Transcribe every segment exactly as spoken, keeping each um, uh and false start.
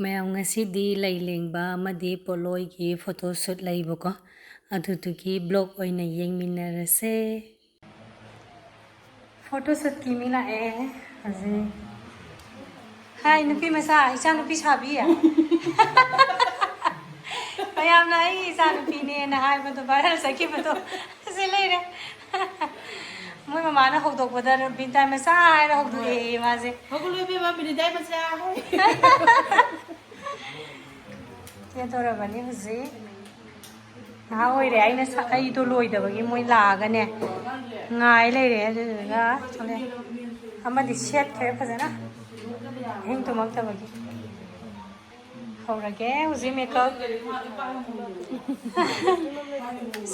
ꯃꯌꯥꯝ, ꯉꯁꯤꯗꯤ ꯂꯩ ꯂꯦꯡꯕ ꯑꯃꯗꯤ ꯄꯣꯠꯂꯣꯏꯒꯤ photo shoot ꯂꯩꯕꯀꯣ, ꯑꯗꯨꯗꯨꯒꯤ vlog ꯑꯣꯏꯅ ꯌꯦꯡꯃꯤꯟꯅꯔꯁꯦ꯫ Photo shootꯀꯤ ꯃꯤ ꯂꯥꯛꯑꯦ ꯍꯧꯖꯤꯛ꯫ ꯍꯥꯏ, ꯅꯨꯄꯤ ꯃꯆꯥ, ꯏꯆꯥ ꯅꯨꯄꯤ ꯁꯥꯕꯤ꯫ ꯃꯌꯥꯝꯅ ꯑꯩꯒꯤ ꯏꯆꯥ ꯅꯨꯄꯤꯅꯦꯅ ꯍꯥꯏꯕꯗꯣ viral ꯆꯠꯈꯤꯕꯗꯣ꯫ ꯑꯁꯤ ꯂꯩꯔꯦ꯫ ꯃꯣꯏ ꯃꯃꯥꯅ ꯍꯧꯗꯣꯛꯄꯗ ꯕꯤꯅꯤꯇꯥ ꯃꯆꯥ ꯍꯥꯏꯅ ꯍꯧꯗꯣꯛꯑꯦꯌꯦ ꯃꯥꯁꯦ꯫ ꯍꯧꯒꯠꯂꯣ ꯏꯕꯦꯝꯃ, ꯕꯤꯅꯤꯇꯥ ꯃꯆꯥ꯫ ꯀꯦꯗꯣꯔꯕꯅꯤ ꯍꯧꯖꯤꯛ꯫ ꯉꯥꯏꯍꯥꯛ ꯑꯣꯏꯔꯦ ꯑꯩꯅ ꯁ-, ꯑꯩꯗꯣ ꯂꯣꯏꯗꯕꯒꯤ ꯃꯣꯏ ꯂꯥꯛꯑꯒꯅꯦ ꯉꯥꯏ ꯂꯩꯔꯦ꯫ ꯑꯗꯨꯗꯨꯒ ꯊꯣꯛꯂꯛꯑꯦ꯫ ꯑꯃꯗꯤ ꯁꯦꯠꯈ꯭ꯔꯦ ꯐꯖꯅ, ꯑꯍꯤꯡ ꯇꯨꯝꯃꯛꯇꯕꯒꯤ꯫ ꯍꯧꯔꯒꯦ ꯍꯧꯖꯤꯛ makeup꯫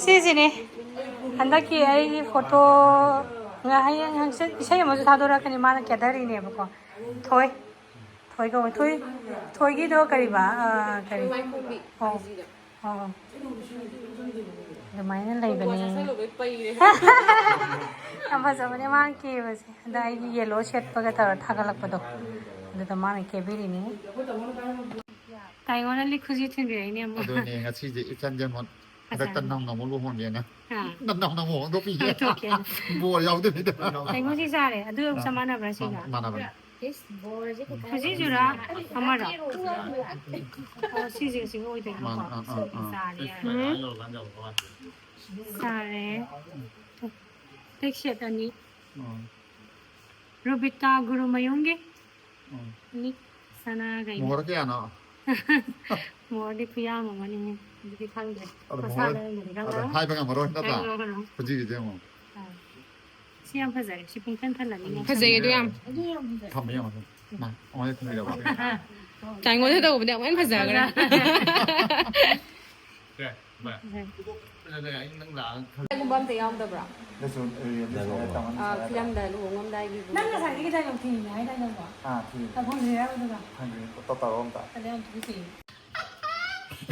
ꯁꯤꯁꯤꯅꯦ ꯍꯟꯗꯛꯀꯤ ꯑꯩꯒꯤ photo꯫ ꯉ-, ꯍꯌꯦꯡ ꯍꯪꯆꯤꯠ ꯏꯁꯩ ꯑꯃꯁꯨ ꯊꯥꯗꯣꯔꯛꯀꯅꯤ, ꯃꯥꯅ ꯀꯦꯗꯔꯤꯅꯦꯕꯀꯣ꯫ ꯊꯣꯏ꯫ ꯊꯣꯏ ꯀꯧꯋꯦ꯫ ꯊꯣꯏ, ꯊꯣꯏꯒꯤꯗꯣ ꯀꯔꯤꯕ? ꯑꯥ, ꯀꯔꯤ? ꯃꯥꯏꯈꯣꯝꯕꯤ꯫ ꯑꯣ꯫ ꯑꯥꯏꯖꯤꯗ꯫ ꯑꯣ꯫ ꯑꯗꯨꯃꯥꯏꯅ ꯂꯩꯕꯅꯦ꯫ ꯆꯥꯁꯜꯂꯨꯕꯩ ꯄꯩꯔꯦ꯫ ꯌꯥꯝ ꯐꯖꯕꯅꯦ ꯃꯥꯅ ꯀꯦꯕꯁꯦ꯫ ꯍꯟꯗꯛ ꯑꯩꯒꯤ yellow ꯁꯦꯠꯄꯒ ꯇꯧꯔ ꯊꯥꯒꯠꯂꯛꯄꯗꯣ꯫ ꯑꯗꯨꯗ ꯃꯥꯅ ꯀꯦꯕꯤꯔꯤꯅꯦ꯫ ꯇꯥꯏꯉꯣꯅ ꯂꯤꯛ ꯈꯨꯖꯤ ꯊꯤꯟꯕꯤꯔꯛꯏꯅꯦ ꯑꯃꯨꯛ꯫ ꯑꯗꯨꯅꯦ ꯉꯁꯤꯁꯦ ꯏꯆꯟꯁꯦ ꯑꯃꯨꯛ ꯍꯟꯗꯛꯇ ꯐꯖꯕꯅꯦ꯫ ꯅꯧꯅ ꯑꯃꯨꯛ ꯂꯨꯍꯣꯡꯉꯦꯅ꯫ ꯑꯥ꯫ ꯅꯝ ꯅꯝ ꯅꯝ ꯍꯣꯡꯗꯣꯛꯄꯤꯒꯦ꯫ ꯍꯣꯡꯗꯣꯛꯀꯦ꯫ ꯕꯣꯔ ꯌꯥꯎꯗꯕꯤꯗ꯫ ꯀꯩꯅꯣꯁꯤ ꯆꯥꯔꯦ꯫ ꯑꯗꯨ ꯑꯥ꯫ ꯆꯞ ꯃꯥꯟꯅꯕ꯭ꯔꯥ ꯁꯤꯒ? ꯃꯥꯟ-, ꯃꯥꯟꯅꯕꯅꯦ꯫ ꯈꯨꯖꯤꯁꯨꯔꯥ ꯑꯃꯔꯣ? ꯑꯣ, ꯁꯤꯁꯦ ꯁꯤꯒ ꯑꯣꯏꯗꯣꯏꯅꯤꯀꯣ꯫ ꯃꯥꯟ-, ꯑꯥ, ꯑꯥ, ꯁꯤꯒꯤ ꯑꯥ꯫ ꯆꯥꯔꯦ꯫ ꯎꯝ꯫ ꯆꯥꯔꯦ꯫ ꯇꯦꯛ ꯁꯦꯠ ꯑꯅꯤ꯫ ꯑꯥ꯫ ꯔꯣꯕꯤꯇꯥ ꯒꯨꯔꯨꯃꯌꯨꯝꯒꯤ꯫ ꯎꯝ꯫ ꯅꯤ ꯁꯅꯥꯒꯩꯅꯤ꯫ ꯃꯣꯍꯣꯔ ꯀꯌꯥꯅꯣ? ꯃꯣꯍꯣꯔꯗꯤ ꯈꯨꯌꯥꯝ ꯑꯃꯅꯤꯍꯦ꯫ ꯑꯗꯨꯗꯤ ꯈꯪꯗ꯭ꯔꯦ꯫ ꯑꯗꯣ ꯃꯁꯥꯗ ꯃꯣꯍꯣꯔ, ꯑꯣꯏꯅꯗꯤ ꯑꯗꯣ ꯈꯪꯉꯔꯣꯏ꯫ ꯍꯥꯏꯕ ꯉꯝꯃꯔꯣꯏ ꯅꯠꯇ꯭ꯔꯥ? ꯍꯥꯏꯕ ꯉꯝꯃꯔꯣꯏ꯫ ꯈꯨꯖꯤꯒꯤꯗꯤ ꯌꯦꯡꯉꯣ꯫ ꯑꯥ꯫ ꯁꯤ ꯌꯥꯝ ꯐꯖꯔꯦ꯫ ꯁꯤ ꯄꯨꯡꯊꯟ ꯊꯜꯂꯅꯤ꯫ ꯐꯖꯩꯌꯦ ꯑꯗꯨ ꯌꯥꯝ꯫ ꯊꯝꯕ ꯌꯦꯡꯉꯣ꯫ ꯃꯥ, ꯑꯃꯨꯛ ꯍꯦꯛ ꯊꯝꯕꯤꯔꯕ? ꯇꯥꯏꯉꯣꯟꯗ ꯇꯧꯕꯗꯤ ꯑꯃꯨꯛ ꯍꯦꯟꯅ ꯐꯖꯈ꯭ꯔꯦ꯫ ꯁꯦ, ꯚꯥꯏ꯫ ꯎꯝ꯫ ꯐꯖꯅ ꯂꯩ, ꯑꯩ ꯅꯪ ꯂꯥꯛꯑꯒ ꯈꯜꯂꯦ꯫ ꯀꯩꯒꯨꯝꯕ ꯑꯝꯇ ꯌꯥꯎꯗꯕ꯭ꯔꯥ? ꯅꯠꯇ꯭ꯔꯁꯨ ꯔꯤꯌꯦꯜ ꯂꯥꯏꯐ ꯇꯧꯔꯒ꯫ ꯑꯥ, ꯐꯤꯂꯝꯗ ꯂꯨꯍꯣꯡꯉꯝꯗꯥꯏꯒꯤ꯫ ꯅꯪ ꯉꯁꯥꯏꯗꯒꯤ ꯗꯥꯏꯂꯣꯛ ꯊꯤꯔꯤꯅꯦ ꯍꯥꯏꯗꯥꯏ ꯅꯪꯕꯣ? ꯑꯥ, ꯊꯤꯔꯤ꯫ ꯇꯧꯍꯟꯁꯤꯔꯥ ꯑꯗꯨꯒ? ꯍꯟꯗ꯭ꯔꯦ, ꯇꯞ ꯇꯧꯔꯣ ꯑꯝꯇ꯫ ꯑꯗꯩ ꯌꯥꯝ ꯊꯨꯏ ꯊꯨꯏ꯫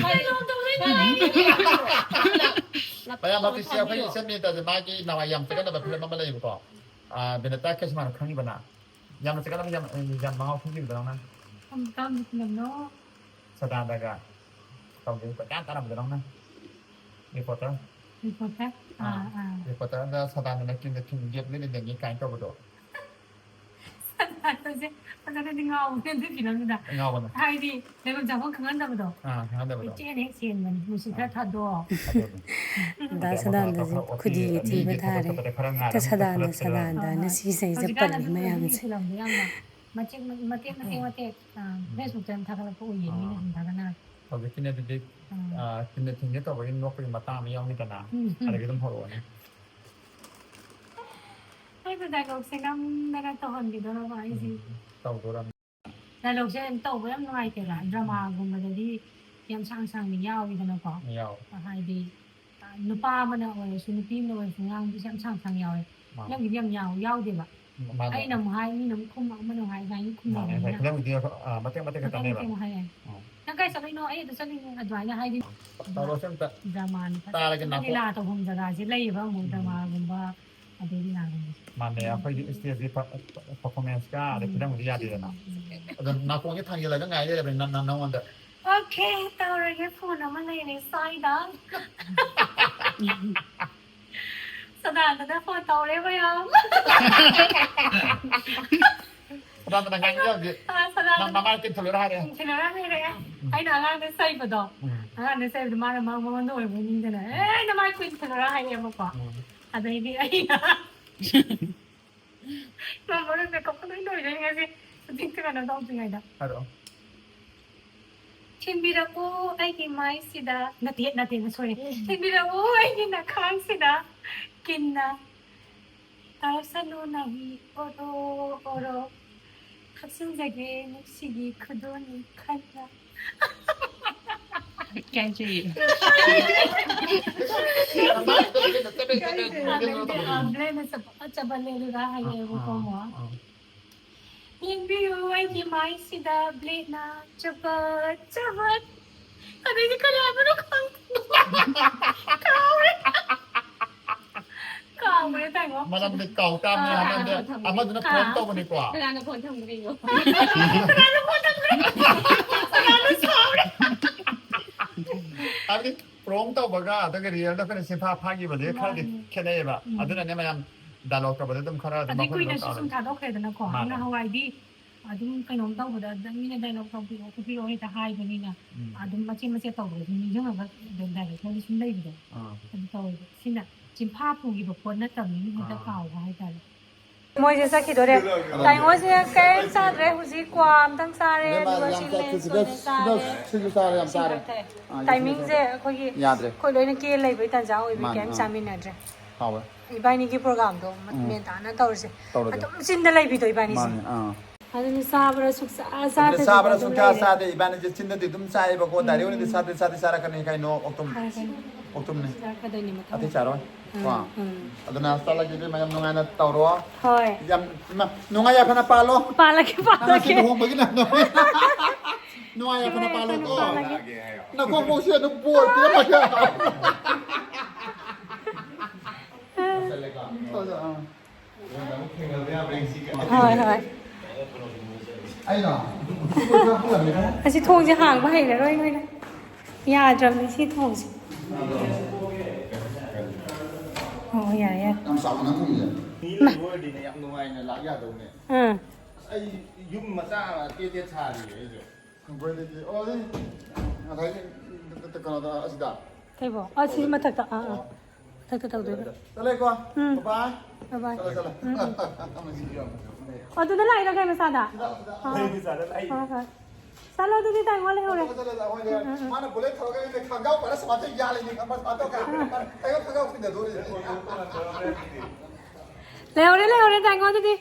ꯀꯩꯅꯣ ꯇꯧꯔꯤꯁꯤꯗꯤ? ꯃꯌꯥꯝ ꯑꯥꯔꯇꯤꯁꯁꯦ ꯑꯩꯈꯣꯏꯒꯤ ꯏꯆꯟ ꯕꯤꯅꯤꯇꯥꯁꯦ ꯃꯥꯒꯤ ꯅꯍꯥꯟꯋꯥꯏ ꯌꯥꯝ ꯆꯒꯠꯅꯕ ꯐꯤꯂꯝ ꯑꯃ ꯂꯩꯌꯦꯕꯀꯣ꯫ ꯑꯥ, ꯕꯤꯅꯤꯇꯥ ꯀꯩꯁꯃꯥꯟ ꯈꯪꯉꯤꯕ ꯅꯪ? ꯌꯥꯝꯅ ꯆꯒꯠꯅꯕ ꯌꯥꯝ, ꯌꯥꯝ ꯃꯉꯥꯎ ꯐꯤꯂꯝꯗꯣ ꯅꯪ? ꯀꯔꯝꯕ ꯐꯤꯂꯝꯅꯣ? ꯁꯗꯥꯅꯟꯗꯒ ꯇꯧꯒꯦ ꯀꯣꯏꯇꯥꯟ ꯇꯥꯟꯅꯕꯗꯣ ꯅꯪꯅ꯫ ꯔꯤꯄꯣꯔꯇꯔ꯫ ꯔꯤꯄꯣꯔꯇꯔ? ꯑꯥ, ꯑꯥ, ꯑꯥ꯫ ꯔꯤꯄꯣꯔꯇꯔꯗ ꯁꯗꯥꯅꯟꯗꯅ ꯀꯤꯝꯗ ꯊꯤꯟ ꯒꯦꯞ ꯂꯤꯠꯂꯤꯗꯅꯤ ꯀꯥꯏꯅ ꯇꯧꯕꯗꯣ꯫ ꯁꯗꯥꯅꯟꯗꯁꯦ ꯐꯖꯅꯗꯤ ꯉꯥꯎꯕꯅꯦ ꯑꯗꯨꯒꯤ ꯐꯤꯂꯝꯗꯨꯗ꯫ ꯉꯥꯎꯕꯅꯦ꯫ ꯍꯥꯏꯗꯤ ꯂꯩꯐꯝ ꯆꯥꯐꯝ ꯈꯪꯍꯟꯗꯕꯗꯣ꯫ ꯑꯥ, ꯈꯪꯍꯟꯗꯕꯗꯣ꯫ ꯀꯣꯏꯆꯦꯟ ꯍꯦꯛ ꯆꯦꯟꯕꯅꯦ꯫ ꯅꯨꯡꯁꯤꯠ ꯈꯔ ꯊꯥꯗꯣꯛ꯫ ꯑꯗꯨꯅꯦ꯫ ꯗꯥ ꯑꯗꯩ ꯑꯃ ꯁꯗꯥꯅꯟꯗꯁꯦ ꯈꯔ ꯑꯣꯠꯄꯤ, ꯈꯨꯗꯤꯒꯤ ꯊꯤꯕ ꯃꯤꯒꯤ ꯊꯕꯛ ꯇꯥꯔꯦ꯫ ꯆꯠꯄꯗ ꯈꯔ ꯉꯥꯏꯔꯦ, ꯍꯦꯛꯇ ꯁꯗꯥꯅꯟꯗ, ꯈꯔ ꯁꯗꯥꯅꯟꯗ ꯍꯣꯏ, ꯍꯣꯏ꯫ ꯅ ꯁꯤ ꯏꯁꯩꯁꯦ ꯍꯧꯖꯤꯛꯀꯥꯟ ꯄꯜꯂꯤ ꯑꯗꯨꯒꯨꯝꯕꯒꯤ ꯃꯌꯥꯝꯁꯦ꯫ ꯐꯤꯂꯝꯗꯣ ꯌꯥꯝꯅ ꯃꯇꯦꯛ ꯃꯇꯦꯛ, ꯃꯇꯦꯛ, ꯃꯇꯦꯛ, ꯑ, ꯎꯝ꯫ Facebook ꯇ ꯌꯥꯝ ꯊꯥꯒꯠꯂꯛꯄ ꯎꯏꯌꯦ, ꯃꯤꯅ ꯑꯥ꯫ ꯁꯨꯝ ꯊꯥꯒꯠꯅꯔꯛꯄ꯫ ꯍꯧꯖꯤꯛꯀꯤꯅꯦ ꯑꯗꯨꯗꯤ, ꯎꯝ꯫ ꯑ, ꯆꯨꯝꯅ ꯊꯤꯟꯒꯦ ꯇꯧꯕꯒꯤ ꯅꯣꯛꯄꯒꯤ ꯃꯇꯥꯡ ꯑꯃ ꯌꯥꯎꯅꯤꯗꯅ, ꯎꯝ, ꯎꯝ꯫ ꯑꯗꯒꯤ ꯑꯗꯨꯝ ꯍꯧꯔꯛꯑꯣꯅꯦ꯫ ꯑꯩꯅ dialogue ꯁꯦ ꯅꯝꯗꯅ ꯇꯧꯍꯟꯕꯤꯗꯣꯔꯕ ꯑꯩꯁꯦ? ꯎꯝ, ꯇꯧꯗꯣꯔꯕꯅꯤ꯫ Dialogue ꯁꯦ ꯇꯧꯕ ꯌꯥꯝ ꯅꯨꯡꯉꯥꯏꯇꯦꯕ꯫ ꯎꯝ꯫ ꯗ꯭ꯔꯃꯥꯒꯨꯝꯕꯗꯗꯤ ꯌꯥꯝ ꯁꯥꯡ ꯁꯥꯡꯅ ꯌꯥꯎꯋꯤꯗꯅꯀꯣ꯫ ꯌꯥꯎꯋꯦ꯫ ꯍꯥꯏꯗꯤ, ꯅꯨꯄꯥ ꯑꯃꯅ ꯑꯣꯏꯔꯁꯨ, ꯅꯨꯄꯤ ꯑꯃꯅ ꯑꯣꯏꯔꯁꯨ, ꯉꯥꯡꯕꯁꯦ ꯌꯥꯝ ꯁꯥꯡ ꯁꯥꯡ ꯌꯥꯎꯋꯦ꯫ ꯃꯥꯅꯦ꯫ ꯐꯤꯂꯝꯒꯤꯗꯤ ꯌꯥꯝ ꯌꯥꯎ-, ꯌꯥꯎꯗꯦꯕ꯫ ꯃꯥꯅꯦ꯫ ꯑꯩꯅ ꯑꯃꯨꯛ ꯍꯥꯏ, ꯃꯤꯅ ꯑꯃꯨꯛ ꯈꯨꯝ, ꯑꯃꯅ ꯑꯃꯨꯛ ꯍꯥꯏ, ꯑꯗꯨꯃꯥꯏꯅ ꯃꯥꯅꯦ, ꯈꯨꯝꯅꯕꯅꯤꯅ꯫ ꯐꯤꯂꯝꯒꯤꯗꯤ, ꯑ, ꯃꯇꯦꯛ ꯃꯇꯦꯛ ꯃꯇꯦꯛ ꯈꯛꯇꯅꯦꯕ꯫ ꯃꯇꯦꯛ ꯍꯥꯏ꯫ ꯑ꯫ "ꯅꯪ ꯀꯥꯏ ꯆꯠꯂꯨꯏꯅꯣ? ꯑꯩ ꯑꯗ ꯆꯠꯂꯨꯏꯅꯣ", ꯑꯗꯨꯃꯥꯏꯅ ꯍꯥꯏꯗꯤ꯫ ꯇꯧꯔꯁꯦ ꯑꯝꯇ꯫ ꯗ꯭ꯔꯃꯥꯅꯤ ꯐꯖꯅ꯫ ꯇꯥꯔꯒꯦ, ꯅꯥꯀꯣꯡ-, ꯂꯤꯂꯥ ꯇꯧꯐꯝ ꯖꯒꯥꯁꯦ ꯂꯩꯌꯦꯕ ꯑꯃꯨꯛ, ꯎꯝ꯫ ꯗ꯭ꯔꯃꯥꯒꯨꯝꯕ, ꯑꯗꯩ ꯂꯤꯂꯥꯒꯨꯝꯕꯁꯦ꯫ ꯃꯥꯅꯦ, ꯑꯩꯈꯣꯏꯗꯤ ꯎꯝ꯫ Stage ꯀꯤ ꯄ-, performance ꯀ ꯑꯗꯩ ꯎꯝ꯫ ꯐꯤꯂꯝꯒꯤꯗꯤ ꯌꯥꯗꯦꯗꯅ꯫ ꯎꯝ꯫ ꯑꯗꯣ ꯅꯥꯀꯣꯡꯁꯦ ꯊꯥꯡꯖꯤꯜꯂꯒ ꯉꯥꯏ ꯂꯩꯔꯕꯅꯤ, ꯅ-, ꯅ-, ꯅꯉꯣꯟꯗ꯫ Okay, ꯇꯧꯔꯒꯦ, phone ꯑꯃ ꯂꯩꯔꯦ side ꯗ꯫ ꯁꯗꯥꯅꯟꯗꯅ phone ꯇꯧꯔꯦ ꯃꯌꯥꯝ꯫ ꯁꯗꯥꯅꯟꯗ ꯉꯥꯡꯕ ꯌꯥꯗꯦ꯫ ꯑꯥ, ꯁꯗꯥꯅꯟꯗ꯫ ꯅꯪ ꯅꯃꯥꯏ ꯀꯤꯟꯊꯣꯛꯂꯔ ꯍꯥꯏꯔꯦ꯫ ꯀꯤꯟꯊꯣꯛꯂꯔ ꯍꯥꯏꯔꯦ꯫ ꯎꯝ꯫ ꯑꯩꯅ ꯑꯉꯥꯡꯗ ꯆꯩꯕꯗꯣ꯫ ꯎꯝ꯫ ꯑꯉꯥꯡꯗ ꯆꯩꯕꯗꯣ ꯃꯥꯅ ꯃ-, ꯃꯉꯣꯟꯗ ꯑꯣꯏꯕꯣꯏ ꯅꯤꯡꯗꯅ, "ꯑꯦ, ꯅꯃꯥꯏ ꯀꯤꯟꯊꯣꯛꯂꯔ" ꯍꯥꯏꯔꯦꯕꯀꯣ꯫ ꯎꯝ꯫ ꯑꯗꯩꯗꯤ ꯑꯩꯅ ꯃꯔꯣꯏ makeup ꯀ ꯂꯣꯏ ꯂꯣꯏꯗꯣꯏꯅꯦ ꯉꯁꯤ꯫ ꯍꯧꯖꯤꯛꯇꯤ ꯀꯩꯅꯣ ꯇꯧꯗ꯭ꯔꯤꯉꯩꯗ꯫ ꯍꯥꯏꯔꯛꯑꯣ꯫ "ꯊꯤꯟꯕꯤꯔꯛꯎ ꯑꯩꯒꯤ ꯃꯥꯏꯁꯤꯗ", ꯅꯠꯇꯦ, ꯅꯠꯇꯦ, ꯅꯠꯇꯦ, ꯁꯣꯏꯔꯦ꯫ "ꯊꯤꯟꯕꯤꯔꯛꯎ ꯑꯩꯒꯤ ꯅꯈꯥꯡꯁꯤꯗ, ꯀꯤꯟꯅ ꯇꯥꯁꯅꯨ ꯅꯥꯍꯤ ꯑꯣꯔꯣ ꯑꯣꯔꯣ, ꯊꯛꯆꯤꯟꯖꯒꯦ ꯅꯨꯡꯁꯤꯒꯤ ꯈꯨꯗꯣꯜꯅꯤ ꯈꯟꯅ"꯫ ꯀꯥꯏꯖꯩꯌꯦ꯫ ꯑꯗꯩꯗꯤ, ꯑ, blade ꯅ ꯆꯕꯠ ꯆꯕꯠ ꯂꯦꯜꯂꯒ ꯍꯥꯏꯔꯛꯑꯦꯕꯀꯣ ꯑꯃꯨꯛ꯫ ꯑꯥ, ꯑꯥ꯫ "ꯌꯦꯡꯕꯤꯌꯨ ꯑꯩꯒꯤ ꯃꯥꯏꯁꯤꯗ blade ꯅ ꯆꯕꯠ ꯆꯕꯠ"꯫ ꯑꯗꯩꯗꯤ ꯀꯔꯤ ꯍꯥꯏꯕꯅꯣ ꯈꯪꯗꯦ꯫ ꯀꯥꯎꯔꯦ꯫ ꯀꯥꯎꯈ꯭ꯔꯦ ꯇꯥꯏꯉꯣ꯫ ꯃꯔꯝꯗꯤ ꯀꯥꯎ ꯇꯥꯕꯅꯤ, ꯑꯥ, ꯍꯥꯏꯕꯗꯤ ꯊꯝꯃꯣ꯫ ꯑꯃꯗꯨꯅ ꯐꯣꯟ ꯇꯧꯕꯅꯤꯀꯣ꯫ ꯀꯅꯥꯅ ꯐꯣꯟ ꯊꯝꯈ꯭ꯔꯤꯅꯣ? ꯍꯥꯏꯕꯗꯤ ꯄ꯭ꯔꯣꯡ ꯇꯧꯕꯒ ꯑꯗꯨꯒ ꯔꯤꯌꯦꯜꯗ ꯑꯩꯈꯣꯏꯅ ꯁꯤꯟꯐꯥ ꯐꯥꯈꯤꯕꯗꯤ ꯈꯔꯗꯤ ꯃꯥꯅꯤ꯫ ꯈꯦꯠꯅꯩꯌꯦꯕ꯫ ꯎꯝ꯫ ꯑꯗꯨꯅꯅꯦ ꯃꯌꯥꯝ ꯗꯥꯏꯂꯣꯛ ꯇꯧꯕꯗ ꯑꯗꯨꯝ ꯈꯔ ꯑꯗꯨꯝ ꯑꯗꯩ ꯃꯈꯣꯏ ꯀꯨꯏꯅꯁꯨ ꯂꯣꯏ ꯁꯨꯝ ꯀꯥꯎꯔꯦ꯫ ꯊꯥꯗꯣꯛꯈ꯭ꯔꯦꯗꯅꯀꯣ꯫ ꯃꯥꯅꯦ꯫ ꯅꯍꯥꯟꯋꯥꯏꯗꯤ ꯑꯗꯨꯝ ꯀꯩꯅꯣꯝ ꯇꯧꯕꯗ ꯑꯗꯨꯝ ꯃꯤꯅ ꯗꯥꯏꯂꯣꯛ ꯇꯧꯕꯤꯔꯛꯑꯣ ꯈꯣꯠꯄꯤꯔꯛꯑꯣ ꯍꯦꯛꯇ ꯍꯥꯏꯕꯅꯤꯅ ꯎꯝ꯫ ꯑꯗꯨꯝ ꯃꯆꯦꯠ ꯃꯆꯦꯠ ꯇꯧꯕꯗ ꯁꯨꯝ ꯅꯤꯡꯁꯤꯡꯉꯒ ꯑꯗꯨꯝ ꯗꯥꯏꯔꯦꯛꯇꯔꯗꯤ ꯁꯨꯝ ꯂꯩꯕꯗꯣ ꯑꯥ꯫ ꯑꯗꯨ ꯇꯧꯋꯦꯕ꯫ ꯁꯤꯅ ꯆꯤꯟꯐꯥ ꯄꯨꯈꯤꯕ ꯄꯣꯠ ꯅꯠꯇꯕꯅꯤꯅ ꯍꯦꯛꯇ ꯑꯥ꯫ ꯀꯥꯎꯕ ꯍꯥꯏꯇꯥꯔꯦ꯫ ꯃꯣꯏꯁꯦ ꯆꯠꯈꯤꯗꯣꯔꯦ꯫ ꯇꯥꯏꯉꯣꯁꯦ ꯀꯔꯤꯝ ꯆꯥꯗ꯭ꯔꯦ꯫ ꯍꯧꯖꯤꯛ ꯀ꯭ꯋꯥ ꯑꯝꯇꯪ ꯆꯥꯔꯦ, ꯏꯕꯦꯝꯃ, ꯑꯗꯨꯒ ꯌꯥꯝ ꯁꯤ ꯆꯥ-, ꯂꯦꯟꯁ ꯁꯤꯗ, ꯑꯣꯏꯅ ꯆꯥꯔꯦ꯫ ꯁꯤꯗ, ꯁꯤꯁꯨ ꯆꯥꯔꯦ, ꯌꯥꯝ ꯏꯁꯤꯡ ꯆꯥꯔꯦ꯫ ꯈꯔ ꯊꯛꯑꯦ꯫ ꯑꯥ, ꯇꯥꯏꯃꯤꯡꯁꯦ ꯑꯩꯈꯣꯏꯒꯤ ꯌꯥꯗ꯭ꯔꯦ꯫ ꯑꯩꯈꯣꯏ ꯂꯣꯏꯅ ꯀꯦ ꯂꯩꯕꯩ ꯇꯥꯟꯖꯥ ꯑꯣꯏꯕꯒꯤ ꯃꯥꯅꯦ, ꯀꯔꯤꯝ ꯑꯥ꯫ ꯆꯥꯃꯤꯟꯅꯗ꯭ꯔꯦ꯫ ꯍꯥꯎꯋꯦ꯫ ꯏꯕꯥꯅꯤꯒꯤ ꯄ꯭ꯔꯣꯒꯥꯝꯗꯣ ꯎꯝ꯫ ꯃꯦꯟ ꯇꯥꯅ ꯇꯧꯔꯁꯦ꯫ ꯇꯧꯔꯁꯦ꯫ ꯑꯗꯨꯝ ꯆꯤꯟꯗ ꯂꯩꯕꯤꯗꯣ ꯏꯕꯥꯅꯤꯁꯦ꯫ ꯃꯥꯅꯦ, ꯑꯥ꯫ ꯑꯗꯨꯅ ꯆꯥꯕ꯭ꯔꯥ ꯁꯨꯛꯆꯥ ꯑꯗꯨꯅ ꯆꯥꯗꯕꯤꯗ ꯆꯥꯕ꯭ꯔꯥ ꯑꯗꯨꯝ ꯁꯨꯡꯆꯥ ꯂꯩꯔꯦ꯫ ꯆꯥꯗꯦ꯫ ꯏꯕꯥꯅꯤꯁꯦ ꯆꯤꯟꯗꯗꯤ ꯑꯗꯨꯝ ꯆꯥꯏꯌꯦꯕꯀꯣ꯫ ꯎꯝ꯫ ꯗꯥꯏꯔꯦꯛ ꯑꯣꯏꯅꯗꯤ ꯆꯥꯗꯤ, ꯆꯥꯗꯤ ꯆꯥꯔꯛꯀꯅꯤ ꯀꯩꯅꯣ꯫ ꯑꯣꯛꯇꯨꯝ꯫ ꯐꯔꯦ, ꯐꯔꯦ꯫ ꯑꯣꯛꯇꯨꯝꯅꯦ꯫ ꯆꯥꯔꯛꯀꯗꯣꯏꯅꯦ ꯃꯊꯪ꯫ ꯑꯇꯩ ꯆꯥꯔꯣꯏ꯫ ꯎꯝ, ꯀꯣ꯫ ꯎꯝ꯫ ꯑꯗꯨꯅ ꯆꯠꯂꯒꯦ ꯏꯕꯦꯝꯃ, ꯌꯥꯝ ꯅꯨꯡꯉꯥꯏꯅ ꯇꯧꯔꯣ꯫ ꯍꯣꯏ꯫ ꯌꯥꯝ, ꯏꯃꯥ, ꯅꯨꯡꯉꯥꯏ ꯌꯥꯏꯐꯅ ꯄꯥꯜꯂꯣ꯫ ꯄꯥꯜꯂꯒꯦ, ꯅꯪ ꯉꯁꯤ ꯄꯥꯜꯂꯒꯦ꯫ ꯂꯨꯍꯣꯡꯕꯒꯤ ꯅꯪ ꯅꯨꯡꯉꯥꯏ ꯌꯥꯏꯐꯅ ꯄꯥꯜꯂꯣꯀꯣ꯫ ꯄꯥꯜꯂꯒꯦ꯫ ꯅꯀꯣꯛ ꯃꯀꯣꯛꯁꯦ ꯑꯗꯨꯝ ꯕꯣꯔ ꯄꯤꯔꯝꯃꯒ꯫ ꯍꯣꯏ, ꯍꯣꯏ꯫ ꯑꯩꯅ ꯑꯁꯤ ꯊꯣꯡꯁꯦ ꯍꯥꯡꯕ ꯍꯩꯔꯔꯣꯏ ꯅꯣꯏꯅ꯫ ꯌꯥꯗ꯭ꯔꯕꯅꯤ ꯁꯤ ꯊꯣꯡꯁꯦ꯫ ꯑꯣ, ꯌꯥꯔꯦ, ꯌꯥꯔꯦ꯫ ꯌꯥꯝ ꯆꯥꯎꯅ ꯊꯣꯡꯁꯦ꯫ ꯃꯤ ꯂꯩꯕ ꯑꯣꯏꯔꯗꯤꯅꯦ ꯌꯥꯝ ꯅꯨꯡꯉꯥꯏꯅ ꯂꯥꯛ ꯌꯥꯗꯧꯅꯦ꯫ ꯑꯥ꯫ ꯑꯁ, ꯑꯩ ꯌꯨꯝ ꯃꯆꯥ ꯑꯃ ꯇꯦꯠ ꯇꯦꯠ ꯁꯥꯔꯤꯌꯦ ꯑꯩꯁꯨ꯫ ꯑꯩꯈꯣꯏꯗꯗꯤ, ꯑꯣ, ꯑꯗꯨ ꯉꯁꯥꯏꯒꯤ ꯀꯩꯅꯣꯗ ꯑꯁꯤꯗ꯫ ꯀꯩꯕꯣ? ꯑ, ꯁꯤ ꯃꯊꯛꯇ꯫ ꯑꯥ, ꯑꯥ꯫ ꯑꯣ꯫ ꯃꯊꯛꯇ ꯇꯧꯗꯣꯏꯕ꯫ ꯆꯠꯂꯦꯀꯣ? ꯎꯝ꯫ ꯕꯥꯏ꯫ ꯕꯥꯏ ꯕꯥꯏ꯫ ꯆꯠꯂꯦ, ꯆꯠꯂꯦ꯫ ꯎꯝ꯫ ꯑꯗꯨꯗ ꯂꯥꯛꯏꯔꯣ ꯀꯩ ꯃꯆꯥꯗ? ꯁꯤꯗ, ꯁꯤꯗ꯫ ꯑꯥ꯫ ꯍꯣꯏ, ꯍꯣꯏ꯫ ꯆꯠꯂꯣ ꯑꯗꯨꯗꯤ ꯇꯥꯏꯉꯣ ꯂꯩꯍꯧꯔꯦ꯫ ꯆꯠꯂꯦ, ꯆꯠꯂꯦ, ꯍꯣꯏ, ꯍꯣꯏ꯫ ꯎꯝ, ꯎꯝ, ꯎꯝ꯫ ꯃꯥꯅ ꯕꯨꯂꯦꯠ ꯊꯧꯔꯒ ꯑꯩꯅ ꯈꯪꯒꯥꯎ ꯄꯥꯏꯔ ꯁꯨꯃꯥꯏꯅ ꯇꯧ ꯌꯥꯜꯂꯤꯅꯤ ꯈꯪꯕ꯭ꯔꯥ? ꯁꯨꯃꯥꯏꯅ ꯇꯧ ꯀꯥꯟꯗ꯫ ꯑꯥ꯫ ꯑꯩꯉꯣꯟꯗ ꯈꯪꯒꯥꯎ ꯊꯤꯟꯖꯗꯣꯔꯤꯅꯤ꯫ ꯂꯩꯍꯧꯔꯦ, ꯂꯩꯍꯧꯔꯦ ꯇꯥꯏꯉꯣ ꯑꯗꯨꯗꯤ꯫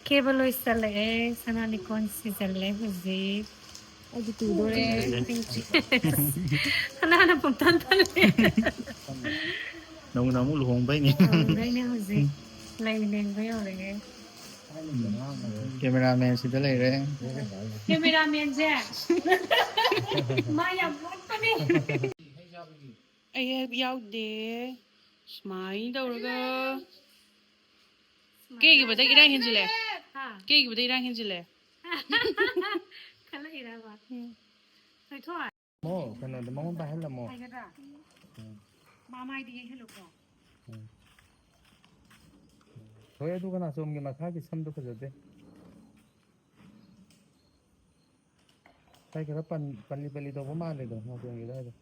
ꯀꯦꯕ ꯂꯣꯏꯁꯜꯂꯛꯑꯦ꯫ ꯁꯅꯥ ꯂꯤꯛꯀꯣꯟ ꯁꯤꯖꯜꯂꯦ ꯍꯧꯖꯤꯛ꯫ ꯑꯩꯗꯤ ꯇꯨꯗꯣꯔꯦ꯫ ꯁꯅꯥꯅ ꯄꯨꯡꯊꯥꯟ ꯊꯥꯜꯂꯦ꯫ ꯅꯧꯅ ꯑꯃꯨꯛ ꯂꯨꯍꯣꯡꯕꯩꯅꯦ꯫ ꯂꯨꯍꯣꯡꯕꯩꯅꯦ ꯍꯧꯖꯤꯛ꯫ ꯂꯩ ꯂꯦꯡꯕ ꯌꯧꯔꯛꯑꯦ꯫ ꯀꯦꯃꯦꯔꯥꯃꯦꯟ ꯁꯤꯗ ꯂꯩꯔꯦ꯫ ꯀꯦꯃꯦꯔꯥꯃꯦꯟꯁꯦ ꯃꯥ ꯌꯥꯝ ꯃꯣꯠꯄꯅꯦ꯫ ꯑꯩ ꯌꯥꯎꯗꯦ꯫ ꯁꯨꯃꯥꯏꯅ ꯇꯧꯔꯒ ꯀꯦꯒꯤꯕꯗ ꯏꯔꯥꯡ ꯍꯦꯟꯖꯤꯜꯂꯦ꯫ ꯍꯥ? ꯀꯦꯒꯤꯕꯗ ꯏꯔꯥꯡ ꯍꯦꯟꯖꯤꯜꯂꯦ꯫ ꯈꯜꯂꯛꯏꯔꯕ? ꯎꯝ꯫ ꯊꯣꯏꯊꯣꯏ꯫ ꯃꯣ, ꯀꯩꯅꯣꯗꯣ ꯃꯉꯣꯟ ꯄꯥꯏꯍꯜꯂꯝꯃꯣ꯫ ꯍꯩꯒꯗ꯭ꯔꯥ? ꯎꯝ꯫ ꯃꯃꯥꯏꯗꯤ ꯌꯩꯍꯜꯂꯨꯀꯣ꯫ ꯎꯝ꯫ ꯍꯣꯏ, ꯑꯗꯨ ꯀꯅꯥ ꯆꯣꯝꯒꯤ ꯃꯈꯥꯒꯤ ꯁꯝꯗꯣ ꯐꯖꯗꯦ꯫ ꯁꯥꯏ ꯈꯔ ꯄꯟ-, ꯄꯜꯂꯤ ꯄꯜꯂꯤ ꯇꯧꯕ ꯃꯥꯜꯂꯦꯗꯣ ꯅꯥꯇꯣꯟꯒꯤ ꯑꯗꯨꯋꯥꯏꯗꯣ꯫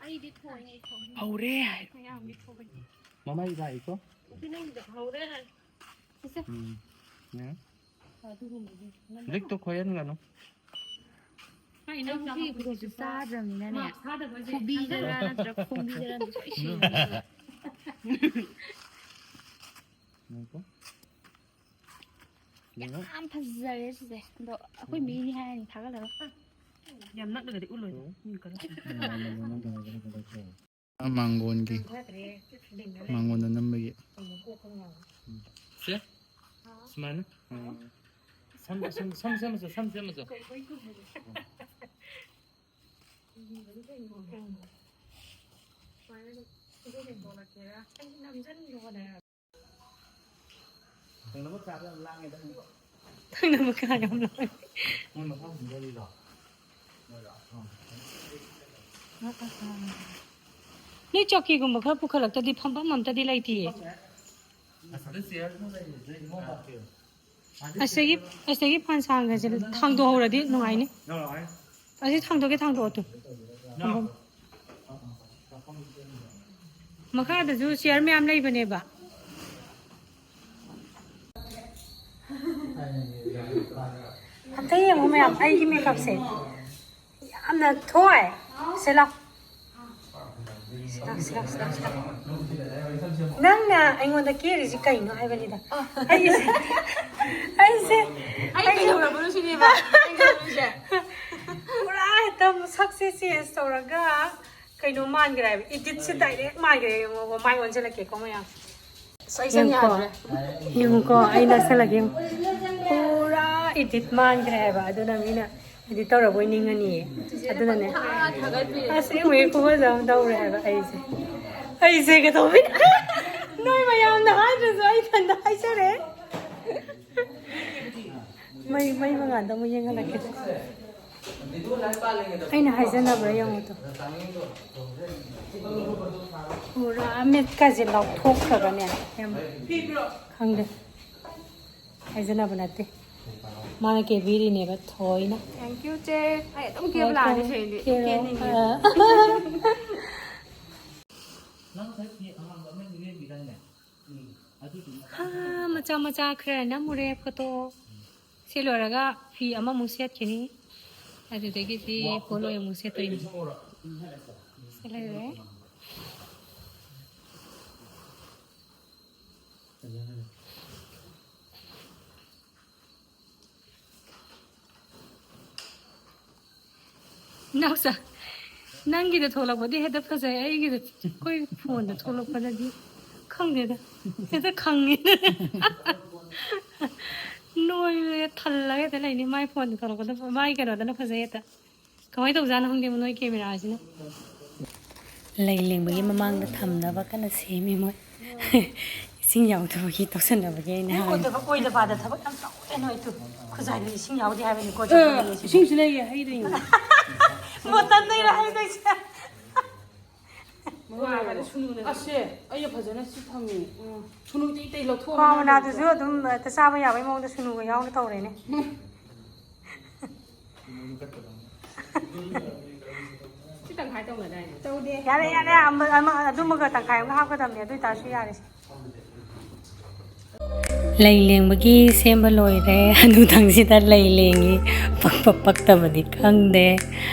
ꯑꯩꯗꯤ ꯊꯣꯡꯉꯦ, ꯊꯣꯡꯉꯦ꯫ ꯍꯧꯔꯦ꯫ ꯃꯌꯥꯝꯒꯤ ꯊꯣꯡꯉꯦ꯫ ꯃꯃꯥꯏ ꯂꯥꯛꯏꯀꯣ? ꯁꯤ ꯅꯪꯒꯤꯗꯣ ꯍꯧꯔꯦ ꯍꯥꯏ꯫ ꯁꯦ, ꯁꯦ꯫ ꯎꯝ꯫ ꯌꯥ꯫ ꯑꯗꯨꯒꯨꯝꯕꯗꯤ ꯉꯟꯅ ꯂꯤꯛꯇꯣ ꯈꯣꯏꯍꯟꯒꯅꯨ꯫ ꯃꯥꯏ ꯏꯅꯥꯎꯆꯥ ꯑꯩ ꯍꯧꯖꯤꯛ ꯃꯈꯨꯠꯁꯤꯁꯨ ꯆꯥꯗ꯭ꯔꯕꯅꯤꯅꯅꯦ, ꯃꯥ ꯆꯥꯗꯕꯁꯦ ꯈꯨꯕꯤꯗꯔꯥ ꯅꯠꯇ꯭ꯔꯒ ꯈꯣꯡꯕꯤꯗꯔꯥ ꯑꯝꯇ ꯁꯣꯏ ꯁꯣꯏꯔꯦ꯫ ꯉꯥꯏꯈꯣ꯫ ꯌꯦꯡꯉꯣ꯫ ꯌꯥꯝ ꯐꯖꯔꯦ ꯁꯤꯁꯦ꯫ ꯑꯗꯣ ꯑꯩꯈꯣꯏ ꯃꯤꯅꯤ ꯍꯥꯏꯔꯅꯤ ꯊꯥꯒꯠꯂꯔꯣꯏ꯫ ꯌꯥꯝ ꯅꯛꯅꯒꯗꯤ ꯎꯠꯂꯣꯏꯗ꯫ ꯎꯝ꯫ ꯃꯤ ꯀꯩꯅꯣ꯫ ꯃꯥꯡꯒꯣꯟꯒꯤ꯫ ꯃꯥꯡꯒꯣꯟꯗ ꯅꯝꯕꯒꯤ꯫ ꯁꯦ꯫ ꯁꯨꯃꯥꯏꯅ꯫ ꯎꯝ꯫ ꯁꯝ, ꯁꯝ, ꯁꯝ ꯁꯦꯝꯃꯁꯦ, ꯁꯝ ꯁꯦꯝꯃꯁꯦ꯫ ꯊꯪꯅꯕ ꯀꯥꯗꯣ ꯌꯥꯝ ꯂꯥꯡꯉꯦꯗ꯫ ꯊꯪꯅꯕ ꯀꯥ ꯌꯥꯝ ꯂꯥꯡꯉꯦ꯫ ꯃꯣꯏ ꯃꯈꯥ ꯀꯨꯝꯊꯔꯤꯔꯣ? ꯃꯣꯏꯔꯣ? ꯑꯥ꯫ ꯅꯣꯏ ꯆꯧꯀꯤꯒꯨꯝꯕ ꯈꯔ ꯄꯨꯈꯠꯂꯛꯇꯗꯤ ꯐꯝꯐꯝ ꯑꯝꯇꯗꯤ ꯂꯩꯇꯤꯌꯦ꯫ ꯑꯁꯤꯗ ꯆꯤꯌꯔ ꯑꯃ ꯂꯩꯔꯤꯁꯦ ꯏꯃꯣ ꯄꯥꯛꯀꯤ꯫ ꯑꯁꯤꯒꯤ, ꯑꯁꯤꯒꯤ ꯐꯥꯟ ꯁꯥꯡꯒꯁꯦ ꯊꯥꯡꯗꯣꯛꯍꯧꯔꯗꯤ ꯅꯨꯡꯉꯥꯏꯅꯤ꯫ ꯌꯥꯎꯔꯛꯑꯣꯍꯦ꯫ ꯑꯁꯤ ꯊꯥꯡꯗꯣꯛꯀꯦ, ꯊꯥꯡꯗꯣꯛꯑꯣ ꯇꯨ꯫ ꯌꯥꯎ꯫ ꯃꯈꯥꯗꯁꯨ ꯆꯤꯌꯔ ꯃꯌꯥꯝ ꯂꯩꯕꯅꯦꯕ꯫ ꯑꯝꯇ ꯌꯦꯡꯉꯨ ꯃꯌꯥꯝ, ꯑꯩꯒꯤ ꯃꯦꯀꯞꯁꯦ ꯌꯥꯝꯅ ꯊꯣꯏ꯫ ꯁꯦ ꯂꯥꯎ꯫ ꯁꯤ ꯂꯥꯎ, ꯁꯤ ꯂꯥꯎ, ꯁꯤ ꯂꯥꯎ, ꯁꯤ ꯂꯥꯎ꯫ ꯅꯪꯅ ꯑꯩꯉꯣꯟꯗ ꯀꯦꯔꯤꯁꯤ ꯀꯩꯅꯣ ꯍꯥꯏꯕꯅꯤꯗ꯫ ꯑꯩꯁꯦ, ꯑꯩꯁꯦ, ꯑꯩ ꯑꯩꯁꯦ ꯀꯩꯗꯧꯔꯕꯅꯣ ꯁꯤꯅꯦꯕ ꯑꯩꯅ ꯈꯜꯂꯤꯁꯦ꯫ ꯄꯨꯔꯥ ꯃꯇꯝ ꯁꯛꯁꯦ ꯆꯦꯟꯖ ꯇꯧꯔꯒ ꯀꯩꯅꯣ ꯃꯥꯟꯈ꯭ꯔꯦ ꯍꯥꯏꯕ, ꯏꯗꯤꯠꯁꯦ ꯗꯥꯏꯔꯦꯛ ꯃꯥꯟꯈ꯭ꯔꯦ꯫ ꯌꯦꯡꯉꯣ, ꯃꯥꯏ ꯑꯣꯟꯁꯤꯜꯂꯛꯀꯦꯀꯣ ꯃꯌꯥꯝ꯫ ꯑꯁ, ꯑꯩ ꯆꯪ ꯌꯦꯡꯉꯨꯀꯣ꯫ ꯌꯥꯗ꯭ꯔꯦ꯫ ꯌꯦꯡꯉꯨꯀꯣ, ꯑꯩ ꯅꯛꯁꯜꯂꯒꯦ ꯌꯦꯡꯉꯨ꯫ ꯄꯨꯔꯥ ꯏꯗꯤꯠ ꯃꯥꯟꯈ꯭ꯔꯦ ꯍꯥꯏꯕ, ꯑꯗꯨꯅ ꯃꯤꯅ ꯏꯗꯤꯠ ꯇꯧꯔꯕꯣꯏ ꯅꯤꯡꯉꯅꯤꯌꯦ꯫ ꯑꯗꯨꯅꯅꯦ꯫ ꯊꯥꯒꯠꯄꯤꯔꯦ꯫ ꯑꯁꯦꯡꯕꯒꯤ ꯈꯨꯐꯖ ꯑꯃ ꯇꯧꯔꯦ ꯍꯥꯏꯕ ꯑꯩꯁꯦ꯫ ꯑꯩꯁꯦ ꯀꯩꯗꯧꯕꯩ? ꯅꯣꯏ ꯃꯌꯥꯝꯅ ꯍꯥꯏꯗ꯭ꯔꯁꯨ ꯑꯩ ꯏꯊꯟꯗ ꯍꯥꯏꯖꯔꯦ꯫ ꯃꯩ, ꯃꯩ ꯃꯉꯥꯜꯗ ꯑꯃꯨꯛ ꯌꯦꯡꯍꯜꯂꯛꯀꯦ꯫ ꯑꯩꯅ ꯍꯥꯏꯖꯅꯕ꯭ꯔꯥ ꯌꯦꯡꯉꯨ ꯇꯨ꯫ ꯄꯨꯔꯥ ꯃꯤꯠꯀꯁꯦ ꯂꯥꯎꯊꯣꯛꯈ꯭ꯔꯒꯅꯦ꯫ ꯌꯥꯝ ꯈꯪꯗꯦ꯫ ꯍꯥꯏꯖꯅꯕ ꯅꯠꯇꯦ꯫ ꯃꯥꯅ ꯀꯦꯕꯤꯔꯤꯅꯦꯕ ꯊꯑꯣꯏꯅ꯫ Thank you, ꯆꯦ꯫ ꯑꯩ ꯑꯗꯨꯝ ꯀꯦꯕ ꯂꯥꯛꯑꯅꯤ ꯁꯤꯗꯩꯗꯤ꯫ ꯑꯗꯨꯝ ꯀꯦꯔꯣ꯫ ꯀꯦꯅꯤꯡꯉꯦ꯫ ꯑꯥ꯫ ꯅꯪ ꯉꯁꯥꯏ ꯐꯤ ꯑꯉꯥꯡꯕ ꯑꯃ ꯂꯩꯕꯤꯗꯥꯏꯅꯦ? ꯍꯥ, ꯃꯆꯥ ꯃꯆꯥ ꯈꯔ ꯅꯝꯃꯨꯔꯦ ꯐꯣꯇꯣ꯫ ꯁꯤ ꯂꯣꯏꯔꯒ ꯐꯤ ꯑꯃꯃꯨꯛ ꯁꯦꯠꯈꯤꯅꯤ꯫ ꯑꯗꯨꯗꯒꯤꯗꯤ ꯄꯣꯠꯂꯣꯏ ꯑꯃꯨꯛ ꯁꯦꯠꯇꯣꯏꯅꯤ꯫ ꯁꯤ ꯂꯩꯔꯦ꯫ ꯏꯅꯥꯎꯆꯥ, ꯅꯪꯒꯤꯗ ꯊꯣꯛꯂꯛꯄꯗꯤ ꯍꯦꯛꯇ ꯐꯖꯩ, ꯑꯩꯒꯤꯗ, ꯑꯩꯈꯣꯏ ꯐꯣꯟꯗ ꯊꯣꯛꯂꯛꯄꯗꯗꯤ ꯈꯪꯗꯦꯗ, ꯍꯦꯛꯇ ꯈꯪꯉꯦ꯫ ꯅꯣꯏꯕꯗ ꯊꯜꯂꯒ ꯍꯦꯛꯇ ꯂꯩꯅꯤ, ꯃꯥꯏ ꯐꯣꯟꯗ ꯊꯣꯛꯂꯛꯄꯗ, ꯃꯥꯏ ꯀꯩꯅꯣꯗꯅ ꯐꯖꯩ ꯍꯦꯛꯇ꯫ ꯀꯃꯥꯏꯅ ꯇꯧꯖꯥꯠꯅꯣ ꯈꯪꯗꯦ ꯅꯣꯏ ꯀꯦꯃꯦꯔꯥꯁꯤꯅ꯫ ꯂꯩ ꯂꯦꯡꯕꯒꯤ ꯃꯃꯥꯡꯗ ꯊꯝꯅꯕ ꯀꯟꯅ ꯁꯦꯝꯃꯤ ꯃꯣꯏ꯫ ꯏꯁꯤꯡ ꯌꯥꯎꯗꯕꯒꯤ ꯇꯧꯁꯟꯅꯕꯒꯤ ꯑꯩꯅ ꯍꯥꯏ꯫ ꯑꯣꯏꯗꯕ, ꯑꯣꯏꯗꯕꯗ ꯊꯕꯛ ꯌꯥꯝ ꯇꯧꯋꯦ ꯅꯣꯏ ꯇꯨ꯫ ꯈꯨꯖꯥꯏꯗꯨ ꯏꯁꯤꯡ ꯌꯥꯎꯗꯦ ꯍꯥꯏꯕꯅꯤꯀꯣ, ꯑ, ꯆꯠꯄꯗ ꯂꯩꯁꯤꯅ꯫ ꯏꯁꯤꯡꯁꯨ ꯂꯩꯌꯦ, ꯍꯩꯗꯣꯏꯅꯤ꯫ ꯕꯣꯇꯜꯗꯩꯔ ꯍꯩꯗꯣꯏꯁꯦ? ꯃꯉꯥ ꯍꯥꯏꯕꯗ ꯁꯨꯅꯨꯅ꯫ ꯑꯁꯦ, ꯑꯩꯅ ꯐꯖꯅ ꯁꯤ ꯊꯝꯃꯤ꯫ ꯎꯝ꯫ ꯁꯨꯅꯨꯗꯤ ꯏꯇꯩ ꯂꯧꯊꯣꯛꯑꯣ ꯈ꯭ꯋꯥ ꯃꯅꯥꯗꯨꯁꯨ ꯃꯅꯥꯗꯨꯁꯨ꯫ ꯑꯗꯨꯝ ꯍꯦꯛꯇ ꯆꯥꯕ ꯌꯥꯕꯒꯤ ꯃꯑꯣꯡꯗ ꯁꯨꯅꯨꯒ ꯌꯥꯎꯅ ꯇꯧꯔꯦꯅꯦ꯫ ꯁꯤ ꯇꯪꯈꯥꯏ ꯇꯧꯅꯗꯥꯏꯅꯦ? ꯇꯧꯗꯦ꯫ ꯌꯥꯔꯦ, ꯌꯥꯔꯦ, ꯑꯃ, ꯑꯃ, ꯑꯗꯨꯃꯒ ꯇꯪꯈꯥꯏ ꯑꯃꯒ ꯍꯥꯞꯀꯗꯕꯅꯦ, ꯑꯗꯨ ꯑꯣꯏꯇꯥꯔꯁꯨ ꯌꯥꯔꯦ꯫ ꯂꯩ ꯂꯦꯡꯕꯒꯤ ꯁꯦꯝꯕ ꯂꯣꯏꯔꯦ꯫ ꯍꯅꯨꯊꯪꯁꯤꯗ ꯂꯩ ꯂꯦꯡꯉꯤ꯫ ꯄꯛꯄ ꯄꯛꯇꯕꯗꯤ ꯈꯪꯗꯦ꯫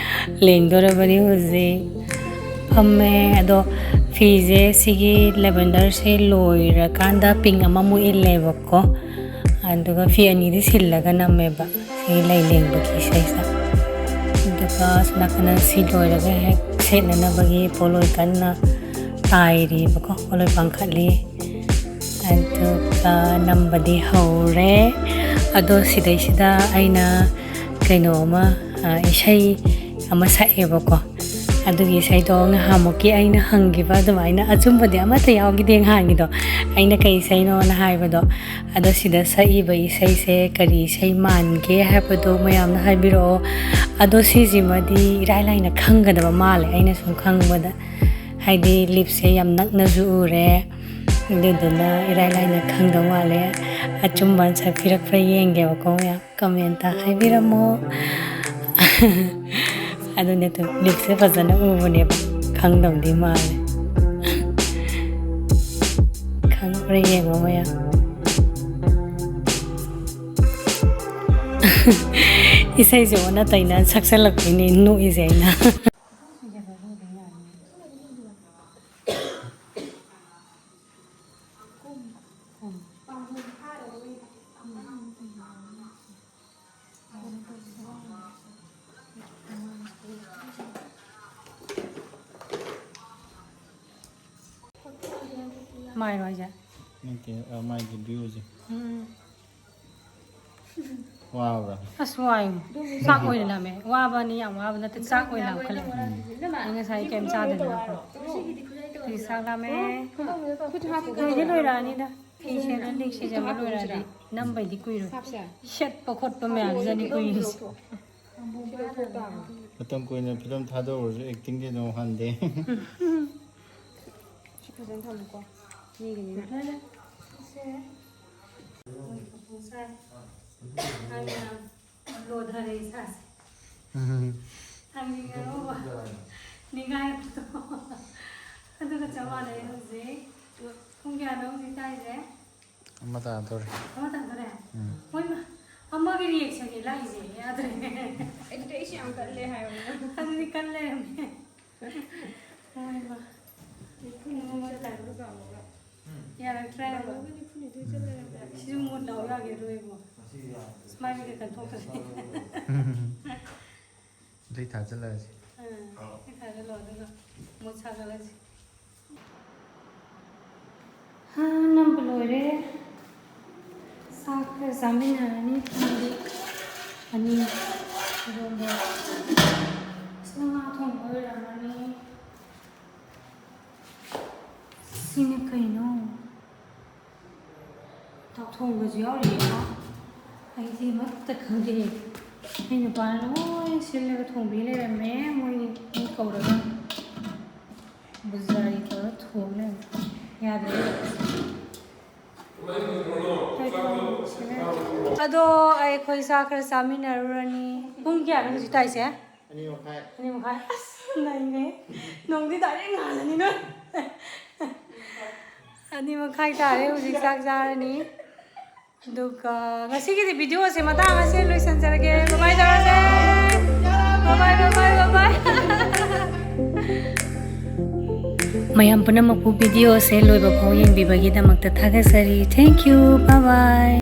ꯂꯦꯡꯗꯣꯔꯕꯅꯤ ꯍꯧꯖꯤꯛ꯫ ꯐꯝꯃꯦ꯫ ꯑꯗꯣ ꯐꯤꯁꯦ ꯁꯤꯒꯤ ꯂꯦꯚꯦꯟꯗꯔꯁꯦ ꯂꯣꯏꯔꯀꯥꯟꯗ ꯄꯤꯡ ꯑꯃꯃꯨꯛ ꯏꯜꯂꯦꯕꯀꯣ꯫ ꯑꯗꯨꯒ ꯐꯤ ꯑꯅꯤꯗꯤ ꯁꯤꯜꯂꯒ ꯅꯝꯃꯦꯕ꯫ ꯁꯤ ꯂꯩ ꯂꯦꯡꯕꯒꯤ ꯏꯁꯩꯁꯤꯗ꯫ ꯑꯗꯨꯒ ꯁꯣꯝ ꯅꯥꯀꯟꯗ ꯁꯤ ꯂꯣꯏꯔꯒ ꯍꯦꯛ ꯁꯦꯠꯅꯅꯕꯒꯤ ꯄꯣꯠꯂꯣꯏ ꯀꯟꯅ ꯇꯥꯏꯔꯤꯕꯀꯣ, ꯄꯣꯠꯂꯣꯏ ꯄꯥꯡꯈꯠꯂꯤ꯫ ꯑꯗꯨꯒ ꯅꯝꯕꯗꯤ ꯍꯧꯔꯦ꯫ ꯑꯗꯣ ꯁꯤꯗꯩꯁꯤꯗ ꯑꯩꯅ ꯀꯩꯅꯣ ꯑꯃ, ꯑ, ꯏꯁꯩ ꯑꯃ ꯁꯛꯑꯦꯕꯀꯣ꯫ ꯑꯗꯨꯒꯤ ꯏꯁꯩꯗꯣ ꯉꯍꯥꯟꯃꯨꯛꯀꯤ ꯑꯩꯅ ꯍꯪꯈꯤꯕ ꯑꯗꯨꯃꯥꯏꯅ ꯑꯆꯨꯝꯕꯗꯤ ꯑꯃꯠꯇ ꯌꯥꯎꯈꯤꯗꯦ ꯉꯍꯥꯟꯒꯤꯗꯣ꯫ ꯑꯩꯅ ꯀꯩ ꯏꯁꯩꯅꯣꯅ ꯍꯥꯏꯕꯗꯣ꯫ ꯑꯗꯣ ꯁꯤꯗ ꯁꯛꯏꯕ ꯏꯁꯩꯁꯦ ꯀꯔꯤ ꯏꯁꯩ ꯃꯥꯟꯒꯦ ꯍꯥꯏꯕꯗꯣ ꯃꯌꯥꯝꯅ ꯍꯥꯏꯕꯤꯔꯛꯑꯣ꯫ ꯑꯗꯣ ꯁꯤꯁꯤꯃꯗꯤ ꯏꯔꯥꯏ ꯂꯥꯏꯅ ꯈꯪꯒꯗꯕ ꯃꯥꯜꯂꯦ, ꯑꯩꯅ ꯁꯨꯝ ꯈꯪꯕꯗ꯫ ꯍꯥꯏꯗꯤ ꯂꯤꯞꯁꯦ ꯌꯥꯝ ꯅꯛꯅꯁꯨ ꯎꯔꯦ, ꯑꯗꯨꯗꯨꯅ ꯏꯔꯥꯏ ꯂꯥꯏꯅ ꯈꯪꯗꯧ ꯃꯥꯜꯂꯦ꯫ ꯑꯆꯨꯝꯕ ꯑꯟꯁꯔ ꯄꯤꯔꯛꯄ꯭ꯔꯥ ꯌꯦꯡꯒꯦꯕꯀꯣ ꯃꯌꯥꯝ꯫ ꯀꯃꯦꯟꯇ ꯍꯥꯏꯕꯤꯔꯝꯃꯣ꯫ ꯑꯗꯨꯅꯦ ꯑꯗꯨ ꯂꯤꯞꯁꯦ ꯐꯖꯅ ꯎꯕꯅꯦꯕ, ꯈꯪꯗꯧꯗꯤ ꯃꯥꯜꯂꯦ꯫ ꯈꯪꯕ꯭ꯔꯥ ꯌꯦꯡꯉꯣ ꯃꯌꯥꯝ꯫ ꯏꯁꯩꯁꯦ ꯑꯣꯟꯅ ꯇꯩꯅ ꯁꯛꯆꯜꯂꯛꯄꯩꯅꯦ ꯅꯣꯛꯏꯁꯦ ꯑꯩꯅ꯫ ꯃꯥꯏꯔꯣ ꯍꯥꯏꯁꯦ? ꯅꯠꯇꯦ, ꯑ, ꯃꯥꯏꯒꯤ ꯚ꯭ꯌꯨꯁꯦ꯫ ꯎꯝ꯫ ꯋꯥꯕ꯭ꯔꯥ? ꯑꯁ, ꯋꯥꯏ꯫ ꯆꯥꯛ ꯑꯣꯏꯅ ꯂꯥꯝꯃꯦ꯫ ꯋꯥꯕꯅꯤ, ꯌꯥꯝ ꯋꯥꯕ ꯅꯠꯇꯦ, ꯆꯥꯛ ꯑꯣꯏꯅ ꯂꯥꯝꯈꯠꯂꯛꯑꯦ꯫ ꯎꯝ꯫ ꯑꯩ ꯉꯁꯥꯏ ꯀꯩꯝ ꯆꯥꯗꯕꯅꯤꯅꯀꯣ꯫ ꯍꯧꯖꯤꯛ ꯆꯥꯛ ꯂꯥꯝꯃꯦ꯫ ꯂꯣꯏꯗꯤ ꯂꯣꯏꯔꯛꯑꯅꯤꯗ꯫ ꯐꯤ ꯁꯦꯠꯂ ꯂꯤꯛ ꯁꯤꯖꯕ ꯂꯣꯏꯔꯛꯑꯗꯤ ꯅꯝꯕꯩꯗꯤ ꯀꯨꯏꯔꯣꯏ꯫ ꯁꯦꯠꯄ ꯈꯣꯠꯄ ꯃꯌꯥꯝꯁꯤꯗꯅꯤ ꯀꯨꯏꯔꯤꯁꯦ꯫ ꯃꯇꯝ ꯀꯨꯏꯅ ꯐꯤꯂꯝ ꯊꯥꯗꯣꯛꯎꯔꯁꯨ ꯑꯦꯛꯇꯤꯡꯗꯤ ꯑꯗꯨꯝ ꯍꯟꯗꯦ꯫ ꯁꯤ ꯐꯖꯅ ꯊꯝꯃꯨꯀꯣ꯫ ꯃꯤꯒꯤꯅꯤꯅ꯫ ꯁꯦ꯫ ꯂꯣꯏꯊꯔꯦ ꯏꯁꯥꯁꯦ꯫ ꯎꯝ꯫ ꯊꯥꯡꯖꯤꯡ ꯑꯉꯧꯕ ꯅꯤꯡꯈꯥꯏꯕꯗꯣ꯫ ꯑꯗꯨꯒ ꯆꯞ ꯃꯥꯟꯅꯩ ꯍꯧꯖꯤꯛ꯫ ꯄꯨꯡ ꯀꯌꯥꯅꯣ ꯍꯧꯖꯤꯛ ꯇꯥꯏꯁꯦ? ꯑꯃ ꯇꯥꯗꯣꯔꯦ꯫ ꯑꯃ ꯇꯥꯗꯣꯔꯦ? ꯎꯝ꯫ ꯍꯣꯏꯃ, ꯑꯃꯒꯤ ꯔꯤꯌꯦꯛꯁꯟꯅꯤ ꯂꯥꯛꯏꯁꯦ, ꯌꯥꯗ꯭ꯔꯦ꯫ ꯑꯗꯨꯗꯤ ꯑꯩꯁꯨ ꯌꯥꯝ ꯀꯜꯂꯦ ꯍꯥꯏꯕꯅꯤꯅ꯫ ꯑꯗꯨꯗꯤ ꯀꯜ ꯂꯩꯔꯝꯃꯦ꯫ ꯍꯣꯏꯃ꯫ ꯌꯥꯔꯛꯇ꯭ꯔꯦ ꯍꯥꯏꯕ꯫ ꯁꯤꯁꯨ ꯃꯨꯠ ꯂꯥꯎ ꯌꯥꯈꯤꯔꯣꯏꯕꯣ꯫ ꯁꯨꯃꯥꯏꯅ ꯀꯩ ꯀꯟꯊꯣꯛꯈ꯭ꯔꯦ꯫ ꯑꯗꯩ ꯊꯥꯖꯤꯜꯂꯛꯑꯁꯤ꯫ ꯑꯥ, ꯁꯤ ꯊꯥꯖꯤꯜꯂꯣ, ꯑꯗꯨꯒ ꯃꯨꯠ ꯁꯥꯒꯠꯂꯁꯤ꯫ ꯍꯥ, ꯅꯝꯕ ꯂꯣꯏꯔꯦ꯫ ꯆꯥꯛ ꯈꯔ ꯆꯥꯃꯤꯟꯅꯔꯅꯤ꯫ ꯊꯣꯡꯗꯤ ꯑꯅꯤ ꯏꯔꯣꯟꯕ꯫ ꯁꯤꯅ ꯉꯥ ꯊꯣꯡꯕ ꯑꯣꯏꯔꯝꯃꯅꯤ꯫ ꯁꯤꯅ ꯀꯩꯅꯣ? ꯊꯣꯡꯕꯁꯨ ꯌꯥꯎꯔꯤꯅꯦꯀꯣ꯫ ꯑꯩꯗꯤ ꯑꯃꯠꯇ ꯈꯪꯗꯦ꯫ ꯑꯩ ꯅꯨꯄꯥꯅ ꯂꯣꯏ ꯁꯤꯜꯂꯒ ꯊꯣꯡꯕꯤ ꯂꯩꯔꯝꯃꯦ꯫ ꯃꯣꯏ ꯃꯤ ꯀꯧꯔꯒ ꯕꯨꯖꯥꯔꯤ ꯇꯧꯔ ꯊꯣꯡ ꯂꯩꯔꯝꯃꯦ꯫ ꯌꯥꯗ꯭ꯔꯦ꯫ ꯑꯗꯣ ꯑꯩꯈꯣꯏ ꯆꯥꯛ ꯈꯔ ꯆꯥꯃꯤꯟꯅꯔꯨꯔꯅꯤ꯫ ꯄꯨꯡ ꯀꯌꯥꯅꯣ ꯍꯧꯖꯤꯛ ꯇꯥꯏꯁꯦ? ꯑꯅꯤ ꯃꯈꯥꯏ꯫ ꯑꯅꯤ ꯃꯈꯥꯏ꯫ ꯑꯁ, ꯅꯪꯅꯦ꯫ ꯅꯣꯡꯗꯤ ꯗꯥꯏꯔꯦꯛ ꯉꯥꯜꯂꯅꯤ ꯅꯣꯏ꯫ ꯑꯅꯤ ꯃꯈꯥꯏ ꯇꯥꯔꯦ, ꯍꯧꯖꯤꯛ ꯆꯥꯛ ꯆꯥꯔꯅꯤ꯫ ꯑꯗꯨꯒ ꯉꯁꯤꯒꯤꯗꯤ ꯚꯤꯗꯤꯑꯣꯁꯦ ꯃꯇꯥꯡ ꯑꯁꯦ ꯂꯣꯏꯁꯤꯟꯖꯔꯒꯦ꯫ ꯕꯕꯥꯏ ꯇꯧꯔꯁꯦ꯫ ꯕꯕꯥꯏ, ꯕꯕꯥꯏ, ꯕꯕꯥꯏ꯫ ꯃꯌꯥꯝ ꯄꯨꯝꯅꯃꯛꯄꯨ ꯚꯤꯗꯤꯑꯣꯁꯦ ꯂꯣꯏꯕ ꯐꯥꯎ ꯌꯦꯡꯕꯤꯕꯒꯤꯗꯃꯛꯇ ꯊꯥꯒꯠꯆꯔꯤ꯫ Thank you. Bye bye.